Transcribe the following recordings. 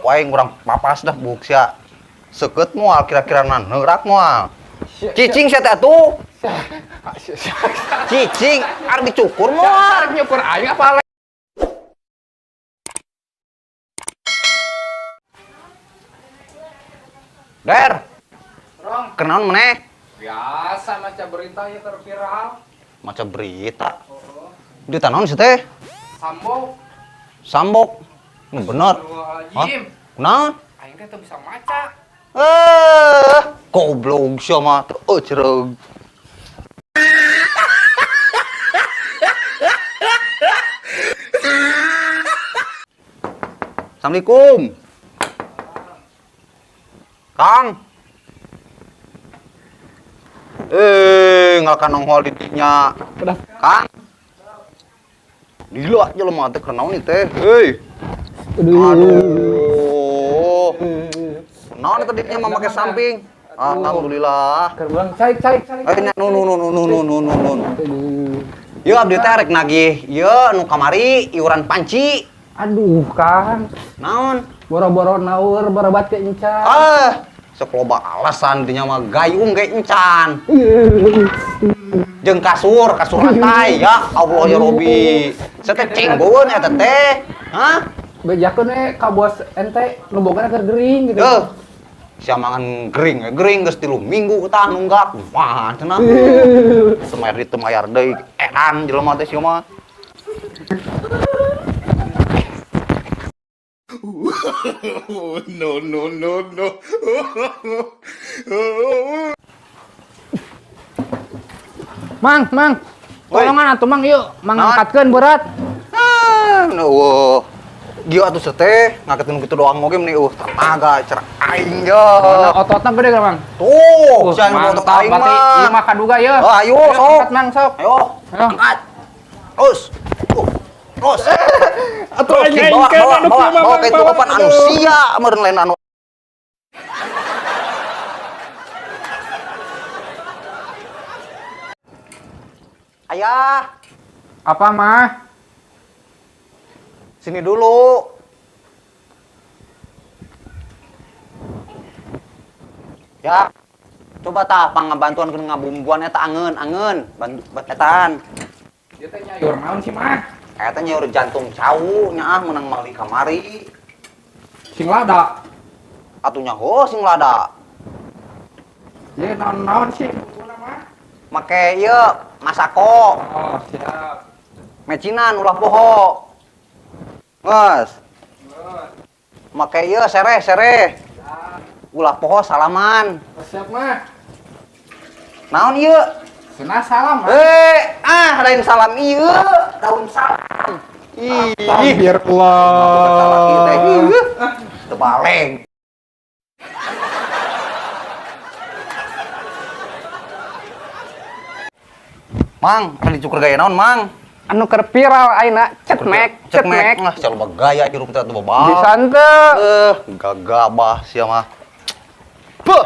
Ku aing urang papas dah buuk sia. Seukeut moal kira-kira neurak moal. Cicing sia teh atuh. Cicing arek dicukur moal. Arek nyukur aing apa? Der, Rong. Kenaon meneh? Biasa maca berita ya terviral. Maca berita. Oh, Di naon sih teh? Sambok. Sambok. Nu bener. Hah? Astagfirullahaladzim. Kunaon? Aing teh teu bisa maca. Eh, goblok sia mah teu eucereug. Assalamualaikum. Kang. Eh, ngalakan nongol di dinya. Udah. Kang. Gila jelema teh keur naon ieu teh? Heuy. Aduh. Naon eta dinya mah make samping? Alhamdulillah. Keur ulang cai cai cai. Eh, nya, nu nu nu nu nu nu nu nu. Yeuh abdi teh rek nagih ieu nu kamari iuran panci. Aduh, Kang. Naon? Boro-boro naur berobat ke encan. Ah, sok loba alasan dinya mah gayung ge encan. Jeung kasur, kasur lantai ya Allah ya Robi. Saya teh cenggoeun eta teh. Hah? Bejakeun we ka bos ente nu boga keur gering gitu. Deuh. Sia mangan gering, gering geus 3 minggu tah nunggak. Wah, cenah. Semayar di teu mayar deui edan jelema teh sia mah. No, no, no, no. Mang, Mang. Woi. Tolongan atuh Mang yuk, Mang Naon? angkatkeun berat. Ah, nu eueuh. Gila atuh seteh, ngangketin gitu doang oge meni eueuh tenaga cara aing ye. Mana ototna gede kan, Mang? Tuh, sia nu otot Mantap, aing berarti mah. ieu mah kaduga ye. Oh, ayo, sok. Angkat, Mang, sok. Ayo, Ayo. angkat. Terus. Tuh. Terus. Atuh Terus, aing bawa, aing bawa, anu bawa, kieu mah, bawa Mang, ke itu bawa, opan anu aduh. sia meureun lain anu. Ayah, Apa, Mah? Sini dulu. Ya. Coba tah pangabantuan keur ngabumbuan eta angeun, angeun, bantu etan. Ieu teh nyayur naon sih, Mah? Eta nyayur jantung cau nya ah meunang meuli kamari. Sing lada. Atuh nya heuh sing lada. Ieu naon-naon sih bumbuna, Mah? Make ieu masako, Oh, siap. Mecinan ulah poho. Geus. Make ieu sereh sereh. Ulah poho salaman. Oh, siap, Mah. Naon ieu? Cenah salam, Mah. Eh, ah lain salam ieu, daun salam. Ih, Astagfirullah. Teu baleng. Mang, rek dicukur gaya naon, Mang? Anu keur viral ayeuna cetmek, Cekmek. cetmek. Lah, sia loba gaya hirup teh atuh babal. Bisa henteu. Eh, gagabah sia mah. Beuh.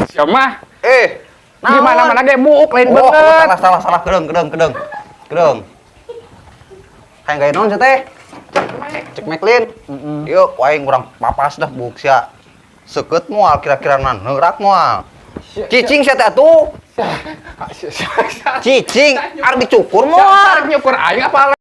Sia mah Eh, di mana-mana ge buuk lain Oh, beungeut. salah salah salah kedeung kedeung kedeung. Kedeung. Hayang gaya naon sia teh? Cekmek lin. Yuk, aing urang papas dah buuk sia. Seukeut moal kira-kira neurak moal. Cicing sia teh atuh. Cicing arek dicukur moal. Arek nyukur aing apa?